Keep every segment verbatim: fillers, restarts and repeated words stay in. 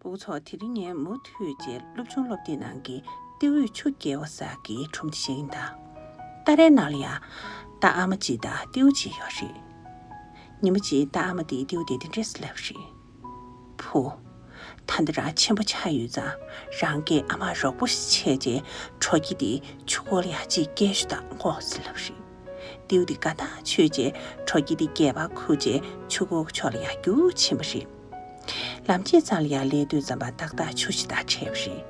ཕྲུ་གུ་ཚོ། དེ་རིང་ངས་མུ་མཐུད་བྱས་སློབ་ཆུང་སློབ་དེབ་ནང་གི་ཏེའུས་ཆུ་བཀལ་བ་ཟེར་གྱི་སྒྲུང་དེ་བཤད་ཀྱིན་གདའ། ཏཱ་རའི་ནང་ལ་ཡ་ཏཱ་ཨ་མ་གཅིག་དང་ཏེའུ་གཅིག་ཡོད་རེད། ཉི་མ་གཅིག་ཏཱ་ཨ་མ་དེས་ཏེའུ་དེ་འདི་འདྲས་ལབ་རེད། བུ། ད་འདི་རང་ཆེན་པོ་ཆགས་ཡོད་ཙང་རང་གིས་ཨ་མར་རོགས་པ་ཞིག་བྱས་རྗེས་དྲོ་སྐྱིད་དེ་ཆུ་ཁོལ་ལ་ཡ་གཅིག་བཀལ་ཤོག་དང་ཀོ་ཟེར་ལབ་རེད། ཏེའུ་དེ་དགའ་ཐག་ཆོད་རྗེས་དྲོ་སྐྱིད་དེ་སྒལ་པར་ཁུར་རྗེས་ཆུ་ཁོལ་གྱི་ཕྱོགས་ལ་ཡ་རྒྱུགས་ཕྱིན་པ་རེད། ལམ་ཕྱེད་ཙམ་ལ་ཡ་སླེབས་དུས་ཙམ་པ་ཏག་ཏག་ཆུ་ཞིག་དང་འཕྲད་པ་རེད།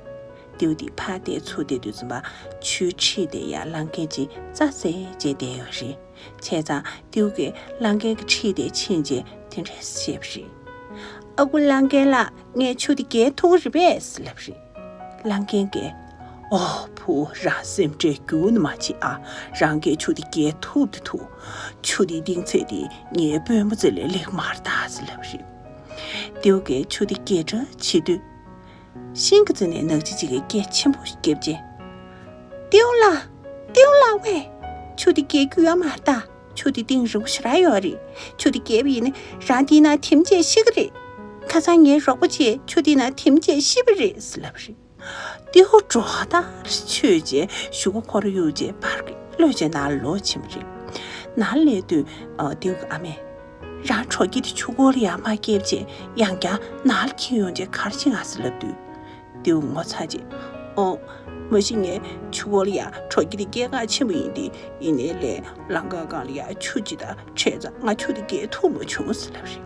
ཏེའུ་དེ་ཕར་བལྟས་ཚུར་བལྟས་དུས་ཙམ་པ་ཆུའི་འཁྲིས་དེ་ཡ་གླང་རྒན་གྱིས་རྩྭ་བཟས་བྱས་བསྡད་ཡོད་རེད། བྱས་ཙང་ཏེའུ་གིས་གླང་རྒན་གྱི་འཁྲིས་དེ་ཕྱིན་རྗེས་དེ་འདྲས་བཤད་པ་རེད། ཨ་ཁུ་གླང་རྒན་ལགས། ངས་ཆུ་དེ་བཀལ་ཐུབ་ཀྱི་རེད་པས་ལབ་རེད། གླང་རྒན་གྱིས། ཨོ་བུ། རང་སེམས་ཁྲལ་རྒྱུགས་ནས་མ་བྱེད་ཨ། རང་གིས་ཆུ་དེ་བཀལ་ཐུབ་དེ་ཐུབ། ཆུ་དེའི་གཏིང་ཚད་དེ་ངའི་པུས་མོ་ཙམ་ལས་ལེགས་མ་རེད་ད་ཟེར་ལབ་རེད། ཏེའུ་གིས་ཆུ་དེ་བཀལ་གྲབས་བྱེད་དུས། ཤིང་གི་རྩེ་ནས་ནག་ཕྱིས་གཅིག་གིས་སྐད་ཆེན་པོ་ཞིག་བརྒྱབ་རྗེས། ཏེའུ་ལགས། ཏེའུ་ལགས་ཝེ། ཆུ་དེ་བཀལ་རྒྱུ་ཡོད་མ་རེད་ད། ཆུ་དེ་གཏིང་རིང་པོ་ཞེ་དྲག་ཡོད་རེད། ཆུ་དེ་བཀལ་བ་ཡིན་ན་རང་དེའི་ནང་ཐིམ་བྱས་ཤི་གི་རེད། ཁ་སང་ངའི་རོགས་པ་བྱས་ཆུ་དེའི་ནང་ཐིམ་བྱས་ཤི་བ་རེད་ཟེར་ལབ་རེད། ཏེའུ་སྒྲོག་ཏར་ཆོད་རྗེས་གཞུག་གུ་ཁོ་རང་གཡུག་རྗེས་ཕར་གློད་བྱས་ནང་ལ་ལོག་ཕྱིན་པ་རེད། ནང་ལ་སླེབས་དུས་ཨ། ཏེའུ་གི་ཨ་མས། རང་དྲོ་སྐྱིད་དེ་ཆུ་ཁོལ་ལ་ཡར་མར་བསྐྱལ་བྱས་ཡང་བསྐྱར་ནང་ལ་འཁྱེར་ཡོང་རྗེས་ག་རེ་བྱེད་ང་ཟེར་ལབ་དུས། ཏེའུ་ངོ་ཚ་རྗེས། ཨོ། མ་གཞི་ངས་ཆུ་ཁོལ་ལ་ཡ་དྲོ་སྐྱིད་དེ་སྐྱེལ་ག་ཕྱིན་པ་ཡིན་ཏེ། ཡིན་ནའི་ལས་ལམ་ཁ་སྒང་ལ་ཡ་ཆུ་ཅིག་དང་འཕྲད་ཙང་ང་ཆུ་དེ་བཀལ་ཐུབ་མ་བྱུང་ཟེར་ལབ་རེད།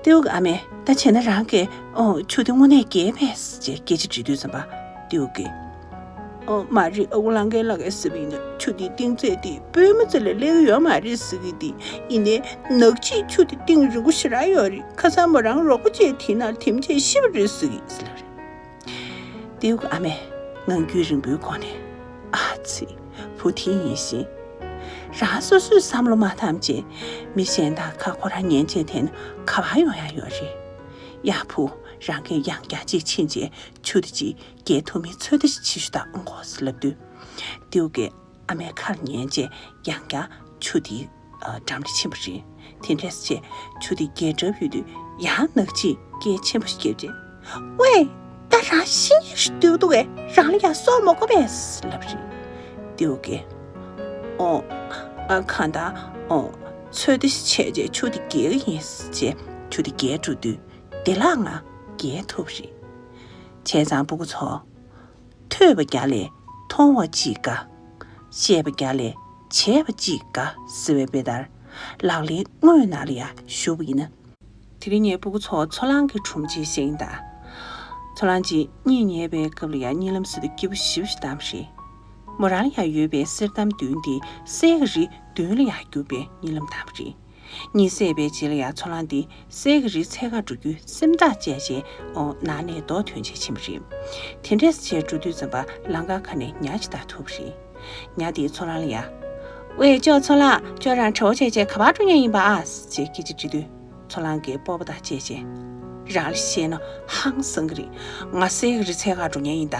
ཏེའུ་གི་ཨ་མས། ད་བྱས་ན་རང་གིས་ཨོ་ཆུ་དེ་དངོས་གནས་བཀལ་པས་ཟེར་སྐད་ཆ་དྲིས་དུས་ཙམ་པ་ཏེའུ་གིས། ཨོ་མ་རེད། ཨ་ཁུ་གླང་རྒན་ལགས་ཀྱིས་ཟེར་བ་ཡིན་ན་ཆུ་དེའི་གཏིང་ཚད་དེ་པུས་མོ་ཙམ་ལས་ལེགས་ཡོད་མ་རེད་ཟེར་གི་དེ། ཡིན་ནའི་ནག་ཕྱིས་ཆུ་དེ་གཏིང་རིང་པོ་ཞེ་དྲག་ཡོད་རེད། ཁ་སང་མོ་རང་རོགས་པ་བྱས་དེའི་ནང་ཐིམ་བྱས་ཤི་བ་རེད་ཟེར་གི་ཟེར་ལབ་རེད། ཏེའུ་གི་ཨ་མས་ངང་རྒྱུད་རིང་པོའི་སྒོ་ནས། ཨ་ཙི། བུ་དེ་ཡིན་ཞིང་། རང་སོ་སོས་བསམ་བློ་མ་བཏང་བྱས་མི་གཞན་དག་ཁ་ཁོ་རང་ཉན་བྱས་དེ་ནི་ག་པར་ཡོང་ཡ་ཡོད་རེད། ཡ་བུ། རང་གིས་ཡང་བསྐྱར་གཅིག་ཕྱིན་བྱས་ཆུ་དེ་གཅིག་བཀལ་ཐུབ་མིན་ཚོད་ལྟ་ཞིག་བྱེད་ཤོག་དང་ཨོ་ཁོ་ཟེར་ལབ་དུས། ཏེའུ་གིས་ཨ་མའི་ཁ་ལ་ཉན་བྱས་ཡང་བསྐྱར་ཆུ་དེའི་ཨ་འགྲམ་ལ་ཕྱིན་པ་རེད། དེ་འདྲས་བྱས་ཆུ་དེ་བཀལ་གྲབས་ཡོད་དུས་ཡང་ནག་ཕྱིས་སྐད་ཆེན་པོ་ཞིག་བརྒྱབ་རྗེས། ཝེ། ད་རང་ཤི་ཉེན་ཞིག་སྡོད་འདུག་གས། རང་ལ་ཡང་སྲོག་མ་དགོས་པས་ལབ་རེད། ཏེའུ་གིས། ཨོ། ཨ་གང་ལྟར་ཨོ་ཚོད་ལྟ་ཞིག་བྱས་རྗེས་ཆུ་དེ་བཀལ་གི་ཡིན་ཟེར་ཆུ་དེ་བཀལ་འགྲོ་དུས་བདེ་བླག་ངང་བཀལ་ཐུབ་པ་རེད། བྱས་ཙང་ཕྲུ་གུ་ཚོ། ཐོས་པ་བརྒྱ་ལས་མཐོང་བ་གཅིག་དགའ། བཤད་པ་བརྒྱ་ལས་བྱས་པ་གཅིག་དགའ་ཟེར་བའི་དཔེ་ལྟར། ལག་ལེན་དངོས་ནང་ལ་ཡང་ཞུགས་པ་ཡིན་ན། དེ་རིང་ངས་ཕྲུ་གུ་ཚོར་ཚོ་གླང་གི་སྒྲུང་ཅིག་བཤད་ཀྱིན་གདའ། ཚོ་གླང་གཅིག་གཉིད་ཉལ་བའི་སྐབས་ལ་ཡང་གཉིད་ལམ་ཟེར་དུས་སྐྱིད་པོ་ཞེ་པོ་ཞིག་བཏང་བ་རེད། མོ་རང་ལ་ཡང་ཡོད་པའི་གསེར་ཐམ་བདུན་དེ་གསེར་གྱི་རི་བདུན་ལ་ཡང་རྒྱུག་པའི་གཉིད་ལམ་བཏང་བ་རེད། གཉིད་སད་པའི་རྗེས་ལ་ཡང་ཚོ་གླང་དེ་གསེར་གྱི་རི་འཚོལ་ག་འགྲོ་རྒྱུའི་སེམས་ཐག་བཅད་རྗེས་ཨོ་ནང་ནས་རྡོ་ཐོན་བྱས་ཕྱིན་པ་རེད། དེ་འདྲས་བྱས་འགྲོ་དུས་ཙམ་པ་ལམ་ཁ་ཁ་ནས་ཉ་ཅིག་བདའ་ཐུབ་པ་རེད། ཉ་དེས་ཚོ་གླང་ལ་ཡ། ཝེ་ཅོ་ཚོ་གླང་། ཁྱོད་རང་བྲེལ་བ་བྱས་བྱས་ག་པར་འགྲོ་མཁན་ཡིན་པ་ཨ། ཅེས་སྐད་ཆ་དྲིས་དུས། ཚོ་གླང་གིས་སྤོབས་པ་དང་བཅས་བྱས། རང་ལ་བཤད་ན་ཧང་སང་གི་རེད། ང་གསེར་གྱི་རི་འཚོལ་ག་འགྲོ་མཁན་ཡིན་ད།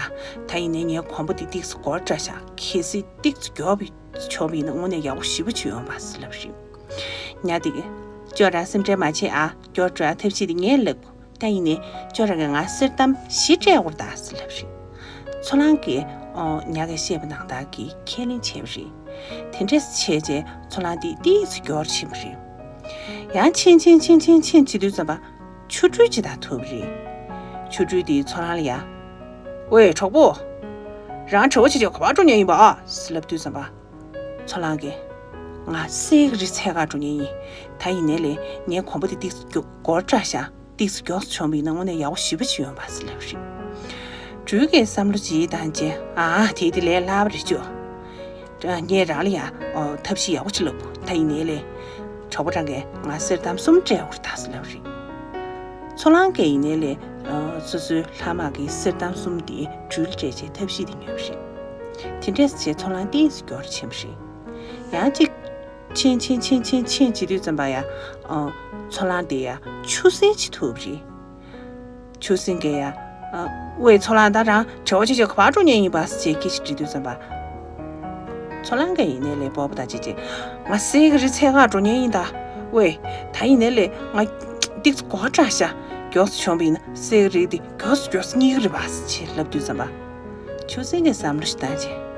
ད་ཡིན་ནའི་ངའི་གོམ་པ་དེ་ཏིག་ཙམ་སྒོར་བཀྲ་ཤག་གལ་སྲིད་ཏིག་ཙམ་མགྱོགས་པོ་བྱུང་བ་ཡིན་ན་དངོས་གནས་ཡག་པོ་ཞེ་པོ་ཅིག་ཡོང་བ་ཟེར་ལབ་རེད། ཉ་དེ་གིས། ཁྱོད་རང་སེམས་ཁྲལ་མ་བྱེད་ཨ། མགྱོགས་འགྲོ་ཡ་ཐབས་ཤེས་དེ་ངས་ལབ། ད་ཡིན་ནའི་ཁྱོད་རང་གིས་ང་གསེར་ཐམ་བཞི་སྤྲད་དགོས་རེད་ད་ཟེར་ལབ་རེད། ཚོ་གླང་གིས་ཨོ་ཉ་གིས་བཤད་པ་ནང་ལྟར་གྱི་ཁས་ལེན་བྱས་པ་རེད། དེ་འདྲས་བྱས་རྗེས་ཚོ་གླང་དེ་ཏིག་ཙམ་མགྱོགས་ཕྱིན་པ་རེད། ཡང་ཕྱིན་ཕྱིན་ཕྱིན་ཕྱིན་ཕྱིན་བྱེད་དུས་ཙམ་པ་ཆོ་འཕྲུལ་ཅིག་དང་ཐུག་པ་རེད། ཆོ་འཕྲུལ་དེས་ཚོ་གླང་ལ་ཡ། ཝེ་གྲོགས་པོ། རང་བྲེལ་བ་བྱེད་བྱེད་ག་པར་འགྲོ་མཁན་ཡིན་པ་ཨ་ཟེར་ལབ་དུས་ཙམ་པ། ཚོ་གླང་གིས། ང་གསེར་གྱི་རི་འཚོལ་ག་འགྲོ་མཁན་ཡིན། ད་ཡིན་ནའི་ལས་ངའི་གོམ་པ་དེ་ཏིག་ཙམ་མགྱོགས་སྒོར་བཀྲ་ཤག་ཏིག་ཙམ་མགྱོགས་སུ་བྱུང་བ་ཡིན་ན་དངོས་གནས་ཡག་པོ་ཞེ་པོ་ཅིག་ཡོང་བ་ཟེར་ལབ་རེད། སྦྲུལ་གྱིས་བསམ་བློ་ཅིག་བཏང་རྗེས་ཨ་དེ་དེ་ལས་སླ་པོ་རེད་ཅོ། ངས་རང་ལ་ཡང་ཐབས་ཤེས་ཡག་པོ་ཅིག་ལབ། ད་ཡིན་ནའི་ལས། གྲོགས་པོ་རང་གིས་ང་གསེར་ཐམ་གསུམ་སྤྲད་དགོས་རེད་ད་ཟེར་ལབ་རེད། ཚོ་གླང་གིས་ཡིན་ནའི་ལས། སོ་སོའི་ལྷག་མ་གི་གསེར་ཐམ་གསུམ་དེ་སྦྲུལ་སྤྲད་བྱས་ཐབས་ཤེས་དེ་ཉོས་པ་རེད། དེ་འདྲས་བྱས་ཚོ་གླང་ཏིག་ཙམ་མགྱོགས་ཕྱིན་པ་རེད། ཡང་གཅིག་ཕྱིན་ཕྱིན་ཕྱིན་ཕྱིན་ཕྱིན་བྱེད་དུས་ཙམ་པ་ཡ། ཨ། ཚོ་གླང་དེ་ཡ་ཆུ་སྲིན་ཅིག་ཐུག་པ་རེད། ཆུ་སྲིན་གྱིས་ཡ། ཨ། ཝེ་ཚོ་གླང་ད་རང་བྲེལ་བ་ཆེ་ཆེ་ག་པར་འགྲོ་མཁན་ཡིན་པ་ཟེར་སྐད་ཆ་དྲིས་དུས་ཙམ་པ། ཚོ་གླང་གིས་ཡིན་ནའི་ལས་སྤོབས་པ་དང་བཅས་བྱས། ང་གསེར་གྱི་རི་འཚོལ་ག་འགྲོ་མཁན་ཡིན་ད། ཝེ། ད་ཡིན་ནའི་ལས་ང་ཏིག་ཙམ་སྒོར་བཀྲ་ཤག་མགྱོགས་སུ་མཆོངས་པ་ཡིན་ན་གསེར་གྱི་རི་དེ་མགྱོགས་སུ་མགྱོགས་སུ་རྙེད་ཀྱི་རེད་པ་ཞེས་ལབ་དུས་ཙམ་པ། ཆུ་སྲིན་གྱིས་བསམ་བློ་ཞིག་བཏང་རྗེས།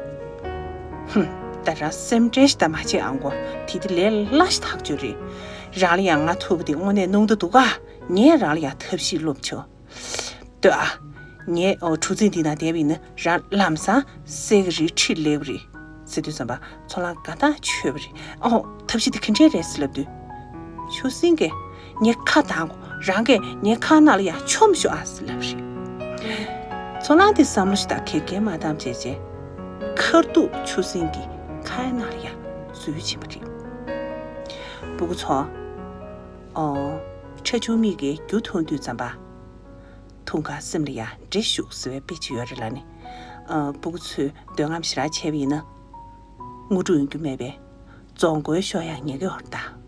ཧུམ། ད་རང་སེམས་ཁྲལ་ཞིག་ད་མ་བྱེད་ཨ་མགོ། དེ་དེ་ལས་སླ་ཞིག་ཐག་ཆོད་རེད། རང་ལ་ཡང་ང་ཐུག་པ་དེ་དངོས་གནས་གནོང་འདོད་འདུག་ག། ངས་རང་ལ་ཡང་ཐབས་ཤེས་སློབ་ཆོག། ལྟོས་ཨ། ངས་ཨོ་གྲུ་གཟིངས་འདི་ན་བསྡད་པ་ཡིན་ན་རང་ལམ་སང་གསེར་གྱི་རིའི་འཁྲིས་སླེབས་རེད། ཟེར་དུས་ཙམ་པ་ཚོ་ལང་དགའ་ཐག་ཆོད་པ་རེད། ཨོ་ཐབས་ཤེས་དེ་ག་འདྲས་རེད་ཟེར་ལབ་དུས། ཆུ་སྲིན་གྱིས་ངའི་ཁ་གདངས་གོ། རང་གིས་ངའི་ཁ་ནང་ལ་ཡར་མཆོངས་ཤོག་ཨ་ཟེར་ལབ་རེད། ཚོ་ལང་དེ་བསམ་བློ་ཞིག་ད་གེ་གེ་མ་བཏང་བྱས་རྗེས། ཁ་ཐུག་ཆུ་སྲིན་གྱི་ཁའི་ནང་ལ་ཡར་འཛུལ་ཕྱིན་པ་རེད། སྤུ་གུ་ཚོ། ཨོ། ཁྲ་ཆུང་མིག་གིས་རྒྱུ་འཐུང་དུས་ཙམ་པ། འཐུང་ཁ་སེམས་ལ་ཡང་འདྲེ་ཞུགས་ཟེར་བའི་དཔེ་ཅིག་ཡོད་རེད་ལ་ནི། ཨ། སྤུ་གུ་ཚོས་འདོད་རྔམ་ཞེ་དྲག་བྱས་པ་ཡིན་ན། དངོས་གྲུབ་ཡོང་རྒྱུ་མེད་པས། རྫོང་མགོའི་ཤོག་ཡང་ཉལ་གི་ཡོད་རེད་ད།